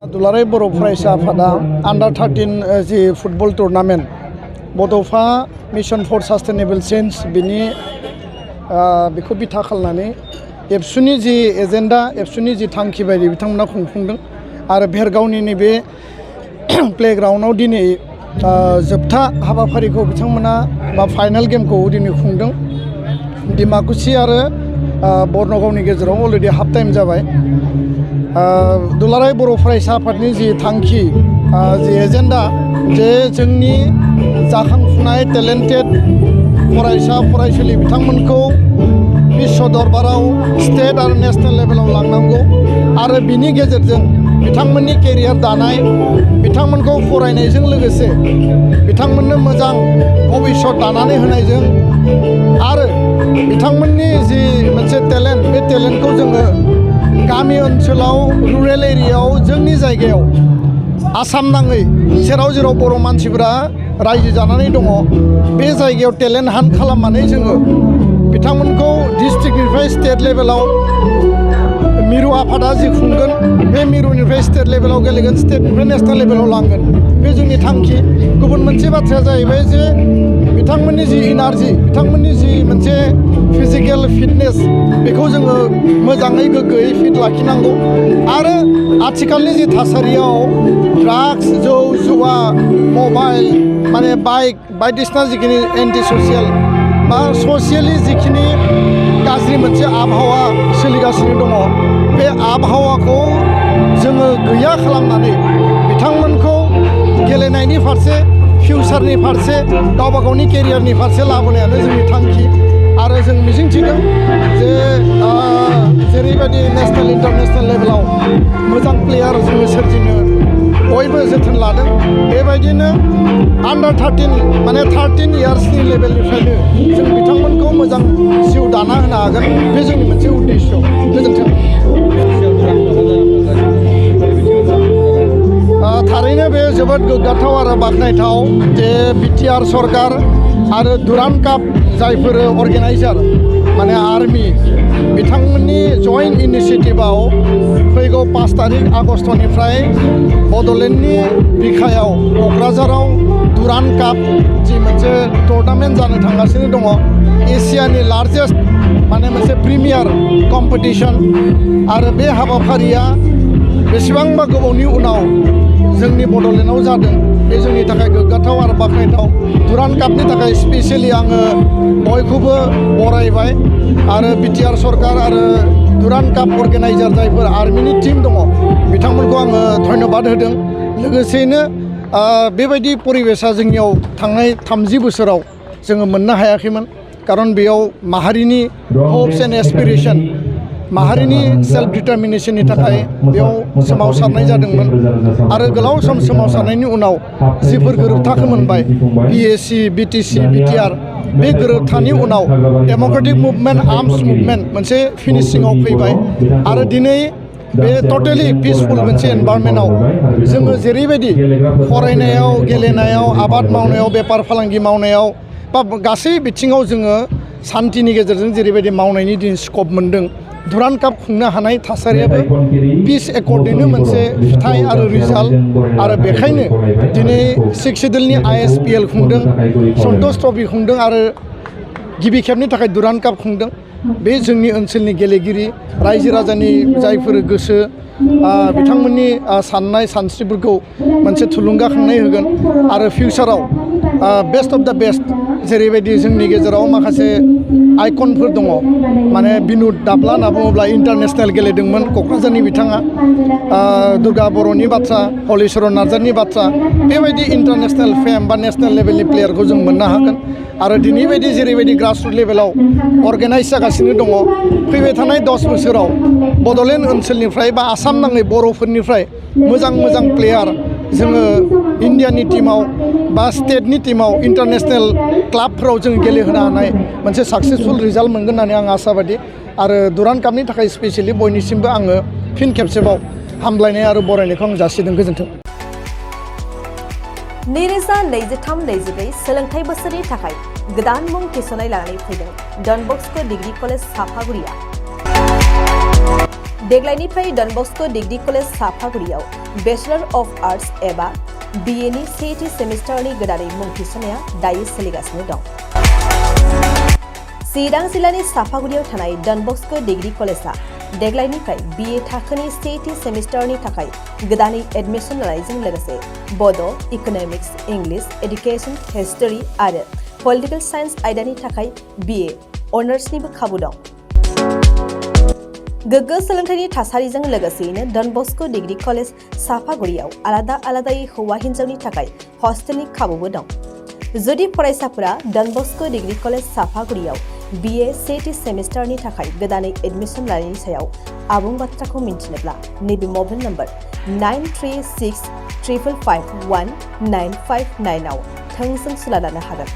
दुलाराय बर' फरायसा आफादा आन्डार 13 जि फुटबल टुर्नामेन्ट बड'फा मिशन फर सास्टेनेबल चेन्ज बेखौ बिथा खालामनानै एबसुनि जि एजेन्डा एबसुनि जि थांखि बायदि बिथांमोना खुंफुंदों आरो भेरगावनि नैबे प्लेग्राउन्डआव दिनै जोबथा हाबाफारिखौ बिथांमोना बा फाइनाल गेमखौ दिनै खुंदों। डिमाकुसि आरो बर्नगावनि गेजेराव अलरेडि हाफ टाइम जाबाय। दुलाराय बर' फरायसा आफादनि जि थांखि जि एजेन्डा जे जोंनि जाखांफुनाय टेलेन्टेड फरायसा फरायसुलि बिथांमोनखौ विश्व दरबाराव स्टेट आरो नेशनेल लेभेलाव लांनांगौ आरो बिनि गेजेरजों बिथांमोननि केरियार दानाय बिथांमोनखौ फरायनायजों लोगोसे बिथांमोननो मोजां भबिष्यत दानानै होनायजों आरो बिथांमोननि जि मोनसे टेलेन्ट बे टेलेन्टखौ जोङो गामि ओनसोलाव रुरेल एरियायाव जोंनि जायगायाव आसाम नाङै जेराव जेराव बर' मानसिफोरा रायजो जानानै दङ बे जायगायाव टेलेन्ट हान्ट खालामनानै जोङो बिथांमोनखौ डिस्ट्रिक्टनिफ्राय स्टेट लेभेलाव मिरु आफादा जि खुंगोन बे मिरुनिफ्राय स्टेट लेभेलाव गेलेगोन स्टेटनिफ्राय नेशनेल लेभेलाव लांगोन बे जोंनि थांखि। गुबुन मोनसे बाथ्राया जाहैबाय जे बिथांमोननि जि इनार्जि बिथांमोननि जि मोनसे फिजिकेल फिटनेस बेखौ जोङो मोजाङै गोग्गोयै फिट लाखिनांगौ आरो आथिखालनि जि थासारियाव ड्राग्स जौ जुवा मबाइल माने बाइक बायदिसिना जिखिनि एन्टि ससियेल बा ससियेलि जिखिनि गाज्रि मोनसे आबहावा सोलिगासिनो दङ बे आबहावाखौ जोङो गैया खालामनानै बिथांमोनखौ गेलेनायनि फारसे फिउचारनि फारसे गावबा गावनि केरियारनि फारसे लाबोनायानो जोंनि थांखि आरो जों मिजिंथिदों जे जेरैबायदि नेशनेल इन्टारनेशनेल लेभेलाव मोजां प्लेयार जोङो सोरजिनो बयबो जोथोन लादों बेबायदिनो आन्डार 13 माने 13 इयार्सनि लेभेलनिफ्रायनो जों बिथांमोनखौ मोजां जिउ दाना होनो हागोन बे जोंनि मोनसे उद्देश्य। गोजोन्थों। थारैनो बे जोबोद गोग्गाथाव आरो बाख्नायथाव जे बिटिआर सरकार आरो डुरान्ड काप जायफोर अर्गेनाइजार माने आर्मि बिथांमोननि जइन्ट इनिसिएटिभआव फैगौ 5 तारिख आगस्टनिफ्राय बड'लेण्डनि बिखायाव क'क्राझाराव डुरान्ड काप जि मोनसे टुर्नामेन्ट जानो थांगासिनो दङ एसियानि लार्जेस्ट माने मोनसे प्रिमियार कम्पिटिसन आरो बे हाबाफारिया बेसेबांबा गोबावनि उनाव जोंनि बड'लेण्डआव जादों बे जोंनि थाखाय गोग्गाथाव आरो बाख्नायथाव। डुरान्ड कापनि थाखाय स्पेसियेलि आङो बयखौबो बरायबाय आरो बिटिआर सरकार आरो डुरान्ड काप अर्गेनाइजार जायफोर आर्मिनि टीम दङ बिथांमोनखौ आङो धन्यबाद होदों। लोगोसेयैनो बेबायदि परिबेसा जोंनियाव थांनाय 30 बोसोराव जोङो मोननो हायाखैमोन खारन बेयाव माहारिनि हप्स एन्ड एसपिरेसन माहारिनि सेल्फ डिटारमिनेशननि थाखाय बेयाव सोमावसारनाय जादोंमोन आरो गोलाव सम सोमावसारनायनि उनाव जिफोर गोरोबथाखौ मोनबाय बिएसि बिटिसि बिटिआर बे गोरोबथानि उनाव डेम'क्रेटिक मुभमेन्ट आर्म्स मुभमेन्ट मोनसे फिनिशिंआव फैबाय आरो दिनै बे टटेलि पिसफुल मोनसे एनभायरनमेन्टआव जोङो जेरैबायदि फरायनायाव गेलेनायाव आबाद मावनायाव बेफार फालांगि मावनायाव बा गासै बिथिङाव जोङो सान्थिनि गेजेरजों जेरैबायदि मावनायनि दिन स्कप मोन्दों डुरान्ड काप खुंनो हानाय थासारियाबो पिस एकर्डनिनो मोनसे फिथाइ आरो रिजाल्ट आरो बेखायनो दिनै 6 सिडोलनि ISPL खुंदों सन्तोष ट्रफि खुंदों आरो गिबि खेबनि थाखाय डुरान्ड काप खुंदों। बे जोंनि ओनसोलनि गेलेगिरि रायजो राजानि जायफोर गोसो बिथांमोननि साननाय सानस्रिफोरखौ मोनसे थुलुंगाखांनाय होगोन आरो फिउचाराव बेस्ट अफ द बेस्ट जेरैबायदि जोंनि गेजेराव माखासे आइकनफोर दङ माने बिनुद दाब्ला होनना बुङोब्ला इन्टारनेशनेल गेलेदोंमोन क'क्राझारनि बिथाङा दुर्गा बर'नि बाथ्रा हलिचरन नार्जारिनि बाथ्रा बेबायदि इन्टारनेशनेल फेम बा नेशनेल लेभेलनि प्लेयारखौ जों मोननो हागोन आरो दिनै बायदि जेरैबायदि ग्रासरुट लेभेलाव अर्गेनाइज जागासिनो दङ फैबाय थानाय 10 बोसोराव बड'लेण्ड ओनसोलनिफ्राय बा आसाम नाङै बर'फोरनिफ्राय मोजां मोजां प्लेयार जोङो इन्डियानि टीमाव बा स्टेटनि टीमाव इन्टारनेशनेल क्लाबफोराव जों गेलेहोनो हानाय मोनसे साक्सेसफुल रिजाल्ट मोनगोन होननानै आं आसाबादि आरो डुरान्ड कापनि थाखाय स्पेसियेलि बयनिसिमबो आङो फिन खेबसेबाव हामलायनाय आरो बरायनायखौ आं जासिदों। गोजोन्थों। 2023-24 सोलोंथाइ बोसोरनि थाखाय गोदान मुं थिसननाय लानानै फैदों डन बस्क' डिग्री कलेज सापागुरिया। देग्लायनिफ्राय डन बस्क' डिग्री कलेज साफागुरियाव बेचलर अफ आर्ट्स एबा BA नि सेथि सेमिस्टारनि गोदानै मुं थिसननाया दायो सोलिगासिनो दं। चिरां जिल्लानि साफागुरियाव थानाय डन बस्क' डिग्री कलेजआ देग्लायनिफ्राय BA थाखोनि सेथि सेमिस्टारनि थाखाय गोदानै एडमिशन लानायजों लोगोसे बड', इक'नमिक्स, इंलिश, एडुकेशन, हिस्टरी आरो पलिटिकल साइन्स आयदानि थाखाय BA अनार्सनिबो खाबु दं। गोग्गो सोलोंथाइनि थासारिजों लोगोसेयैनो डन बस्क' डिग्री कलेज साफागुरियाव आलादा आलादायै हौवा हिन्जावनि थाखाय हस्टेलनि खाबुबो दं। जुदि फरायसाफोरा डन बस्क' डिग्री कलेज साफागुरियाव BA सेथि सेमिस्टारनि थाखाय गोदानै एडमिशन लानायनि सायाव आबुं बाथ्राखौ मिन्थिनोब्ला नैबे मबाइल नम्बर 9365519559 आव थोंजों सुला लानो हागोन।